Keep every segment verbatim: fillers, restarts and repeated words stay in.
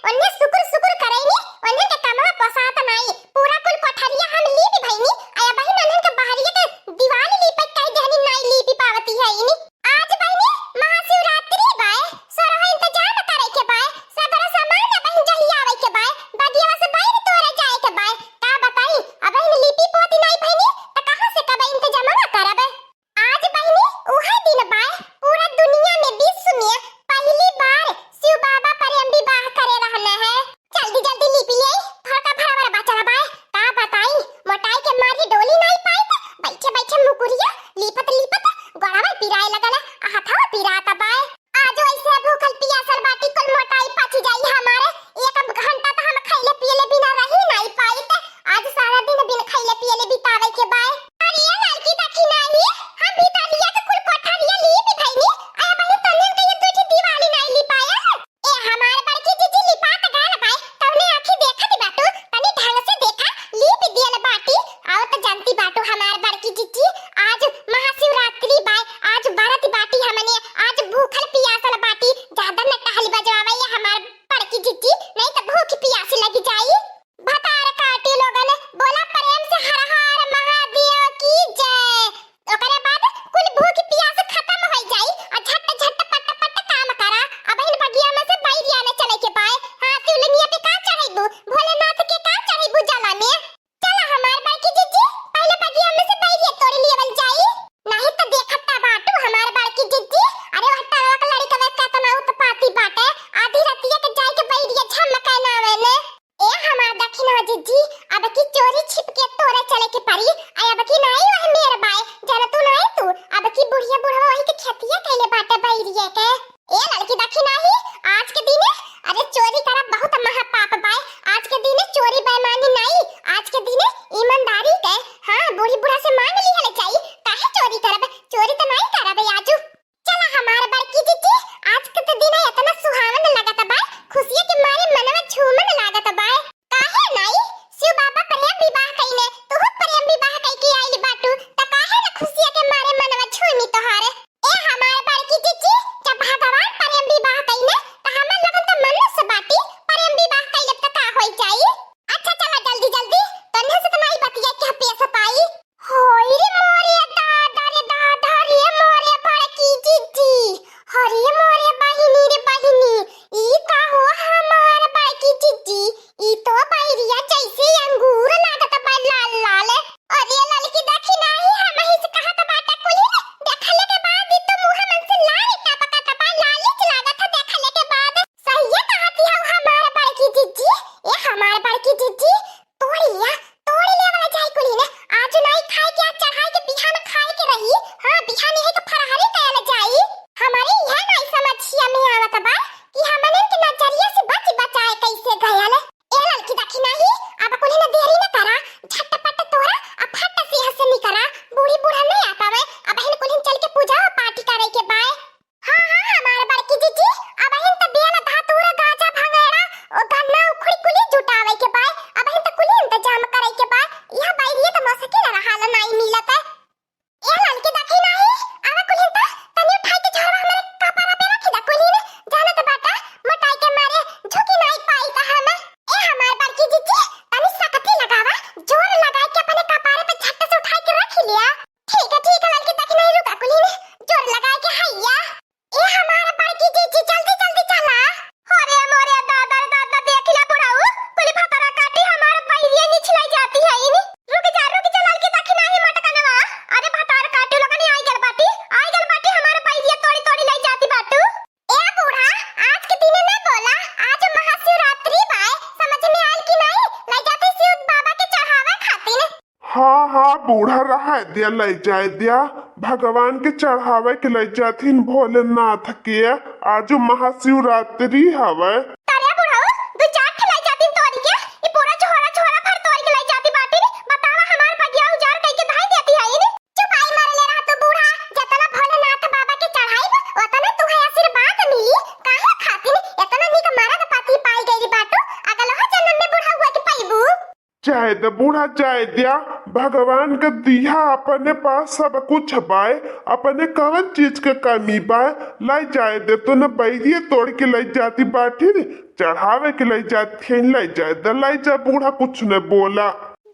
ओन्ने सुकुर सुकुर करैनी, ओन्ने के कमवा पोसात नाई। पूरा कुल कोठरिया हम लीपि भैनी, आ अबहिन ओन्हन के बहरिया के दीवाल लीपे कहि देहनी, नाई लीपि पावति हइनी। आज बहिनी महाशिवरात्रि बाय, सरह इंतजाम करे के बाय, सगरो सामान अबहिन जहियावे के बाय, बगियावा से बैर तोरे जाए के बाय। का बताई, अबहिन लीपि पोती नाई भैनी, त कहाँ से कबे इंतजामवा करब? आज बहिनी उहे दिन बाय, पूरा दुनिया में, विश्व में पहली बार शिव बाबा प्रेम विवाह करे रहने हैं। जल्दी जल्दी लीपि ले, थोड़का भरावर बचल बाय। का बताई, मोटाई के मारी डोली नाई पाइत, बैठे बैठे मुकुरिया लीपत लीपत गोड़वा पिराए लगल, आ हथवा पिरात बाय। आज ऐसे भूखल पियासल बाटी, कुल मोटाई पच जाई हमारे। एक घंटा त हम खैले पियले बिना रही नाई पाइत। आज सारा दिन बिन खैले पियले बितावे के बाय। अरे ललकी दखिनाही, हम भितरिया के कुल कोठरिया लीपि भैनी, आ अबहिन तनियन के ये दुठी दीवाली नाई लिपायल। ए हमार बड़की जिज्जी, लिपात गाल बाय, तवने आँखी देखत बाटू, तनी ढंग से देखा, लीपि दियल बाटी। अउ त जानती बाटू हमार बड़की जिज्जी, आज महाशिवरात्रि बाय, आज बरत बाटी हमने, आज भूखल पियासल बाटी, ज्यादा न टहल बजवावे ये हमार बड़की जिज्जी, नहीं त भूख पियास लग जाई। भतार काटी लोगन, बोला प्रेम से हर हर महादेव की जय। ओकरे बाद कुल भूख पियास खतम होइ जाई, आ झट झट पट पट काम करा। अबहिन बगिया में से बैरिया ने चले के बाय, हाँ, शिवलिंगिया पे का चढ़ैबू, भोलेनाथ के का चढ़ैबू जला में। चला हमार बड़की जिज्जी, पहिले बगिया में से बैरिया तोड़ लेवल जाई। नहीं त देखत त बाटू हमार बड़की जिज्जी, अरे वह टरवा के लड़िकवे केतना उत्पाती बाटे, आधी रतिया के जाए के बैरिया झमकाए ना आवे ने। ए हमार दखिनवा जिज्जी, अब की चोरी छिप के तोरे चले के परी, आ अब की नाई वह मेर बाय, जानतू नाई तू, अब की बुढ़िया बुढ़वा वही के खेतिया कैले बाटे बैरिया के। ए ललकी दखिनाही, आज के दिने, अरे चोरी करब बहुत महापाप बाय। आज के दिने चोरी बेईमानी नाई, आज के दिने ईमानदारी के, हाँ, बूढ़ी बूढ़ा से मांग लिहल जाई। काहे चोरी करब? चोरी त नाई करब आजू। चला हमार बड़की जिज्जी, आज के त दिने इतना सुहावन लागत बाय, खुशिया के मारे मनवा झूमन लागत बाय। काहे नाई? शिव बाबा प्रेम विवाह कइले, तू प्रेम विवाह कइके आइल बाटू, त काहे न खुशिया के मारे मनवा झूमी तोहार? ए हमार बड़की जिज्जी, जब भगवान प्रेम विवाह कइले, त हमन लोगन त मनुष्य बाटी, प्रेम विवाह कइले त का होइ जाई? अच्छा चला जल्दी जल्दी, तन्ने से त नाई बतिया के पेश पाई। होई रे मोरे दादा रे दादा रे मोरे बड़की जिज्जी, अरे मोरे बहिनी रे बहिनी, ई का हो हमार बड़की जिज्जी, ई तो बैरिया जैसे अंगूर लागत बा लाल लाल। अरे ललकी दखिनाही, हमही से कहत बाटे कुलिन, देखले के बाद ई तो मुँह मन से लार टपकत बा, लालिच लागत है देखले के बाद। सहिए कहती हऊ हमार बड़की जिज्जी, ए हमार बड़की जिज्जी, तोड़िया, तोड़ी लेवल जाई कुलिन। आज नाई खाए के, आज चढ़ाई के, बिहान खाए के रही। हाँ, बिहान यही के फरहरी कयल जाई। हमारे यह नाई समझिया में आवत बा कि हमनन के नजरिया से बच बचाए कैसे गयल। ए ललकी दखिनाही, अब कुलिन देरी न करा, झटपट तोरा, आ फट से यहाँ से निकरा। बूढ़ी बूढ़ा नहीं आ पावे, अबहिन कुलिन चल के पूजा पाठ करे के बाय। हाँ, हाँ, हमार बड़की जिज्जी, अबहिन त बेल, धतूर, गाजा, भंगेड़ा, ओ गन्ना, उखड़ी कुली जुटावे के बाय। अबहिन त कुली इंतजाम करे के बाय। यह बैरिये त मौसकी न रहा, नाई मिलत है। ए ललकी दखिनाही, आवा कुलिन त, तनी उठाई के झोरवा हमरे कपारा पे रखी दा कुलिन। जानत बाटा, मोटाई के मारे झुकी नाई पाई त हम। ए हमार बड़की जिज्जी, तनी सकती लगावा, जोर लगाए के अपने कपारे पे झट से उठाई के रखी लिया। ठीक है, ठीक है, ललकी दखिनाही, रुका कुलिन, जोर लगाए के हैया। ए हमार बड़की जिज्जी, जल्दी जल्दी चला। अरे मोरे दादा रे दादा, देख ला बुढ़ऊ, कुल भतारा काटी हमार बैरिया निछलाई जाती है इनी। रुक जा, रुक जा, ललकी दखिनाही मटकनवा। अरे भतार काटी लोगन आई गल बाटी, आई गल बाटी हमार बैरिया तोड़ी तोड़ी लाई जाती बाटू। ए बूढ़ा, आज के दिने न बोला, आज महाशिवरात्रि बाय, समझ में आयल कि नहीं? लाई जाती शिव बाबा के चढ़ावे खातिर। हाँ, हाँ, बूढ़ा, रहे द्या, लइ जाए द्या। भगवान के चढ़ावे के लइ जाथिन भोलेनाथ के। आजु महाशिवरात्रि हवे। अरे बुढ़ऊ, दू चार ठे लइ जाथिन तोरी के। ई पूरा झोरा, झोरा भर तोरी के लइ जाती बाटिन। बतावा, हमार बगिया उजाड़ कइके धाई देती है इनी। चुपाई मार ले रहा तू बूढ़ा। जतना भोलेनाथ बाबा के चढ़ाई, ओतना तुहे आशीर्वाद मिली। काहे खातिर एतना नीक मरद पति पाई गई बाटू? अगलहो जन्म में बुढ़ा हुआ के पइबू। जाए द बूढ़ा, जाए द्या, भगवान के दिया अपने पास सब कुछ बाय, अपने कवन चीज के कमी बाय? लाई जाए दे तो न बैरिये तोड़ के लाई जाती बाटी रे, चढ़ावे के लाई जाती है, लाई जाए दे, लाई जा बूढ़ा, कुछ न बोला।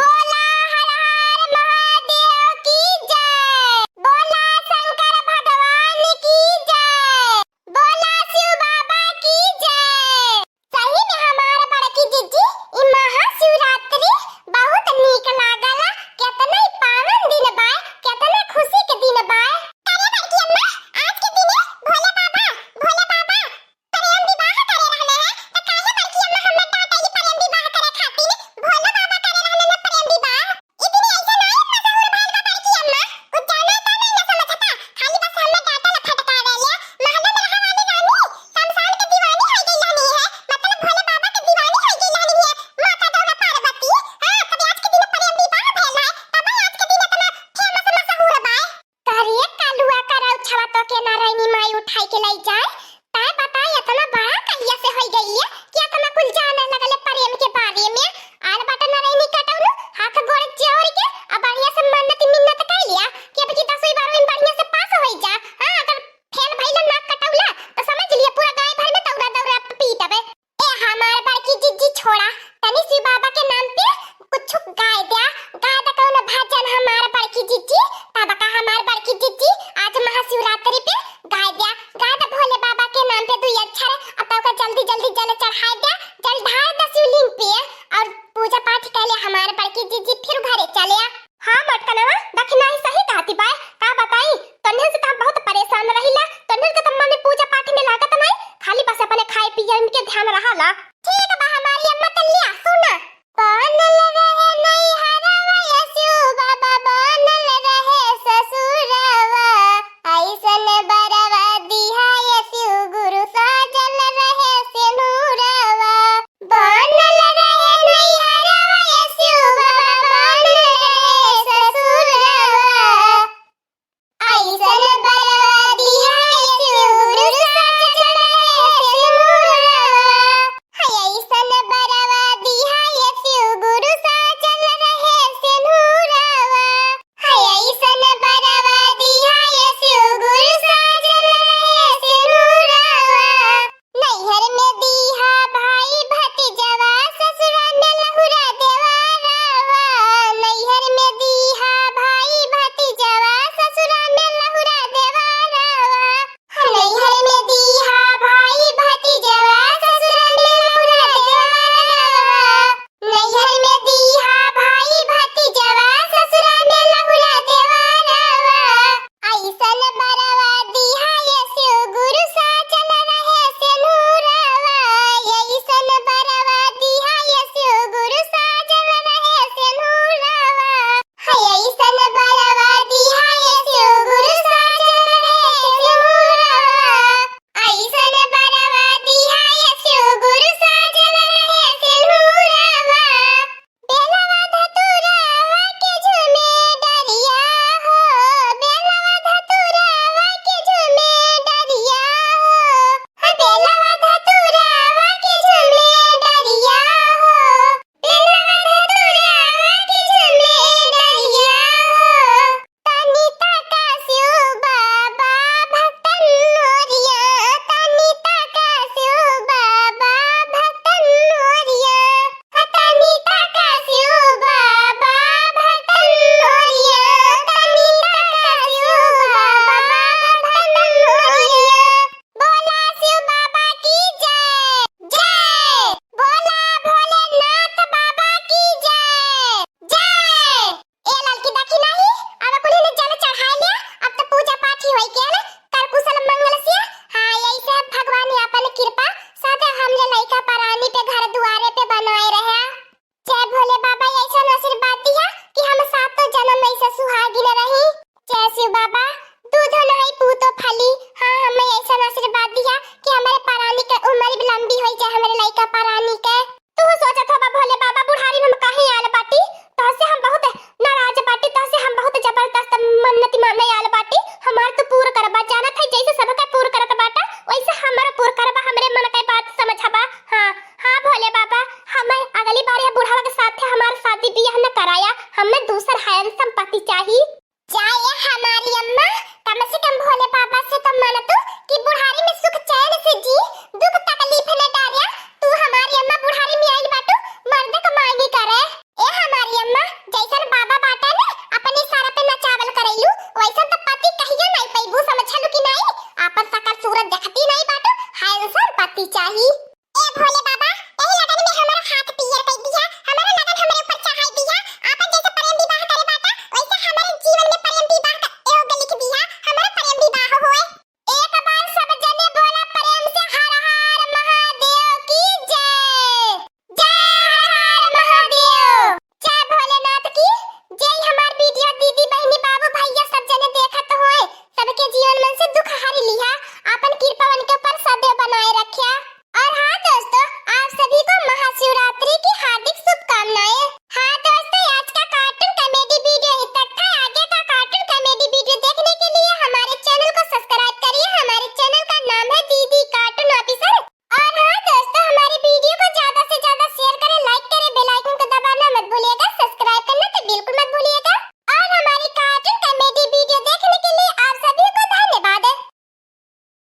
बोला हर हर महादेव की जय, बोला शंकर भगवान की जय, बोला शिव बाबा की जय। सही में हमार बड़की जीजी, ई महाशिवरात्रि बहुत नीक लागल। केतना ई पावन दिन बा, केतना खुशी के दिन बा। अरे बड़की अम्मा, आज के दिने भोले बाबा, भोले बाबा प्रेम विवाह करे रहले हैं, त काहे बड़की अम्मा हमें डांटेली प्रेम विवाह करे खातिर? भोले बाबा करे रहले ना प्रेम विवाह। ई दिन ऐसे नाई मशहूर भइल बा बड़की अम्मा, कुछ जाने का नहीं ना समझता, खाली बस हमें डांटेला फटकावेले। महल्ले में रहे वाली रानी शमशान के दीवानी हो गई रहनी है, मतलब भोले बाबा के दीवानी हो गई रहनी है, माता दुर्गा पार्वती। हाँ, तब आज के दिन प्रेम विवाह भइल है, तब आज के दिन इतना फेमस मशहूर बा। करे कालुआ करौ छवा तो के नारायणी माई उठाई के लाई जाए, ताय बताए इतना बड़ा कहिया से हो गई है,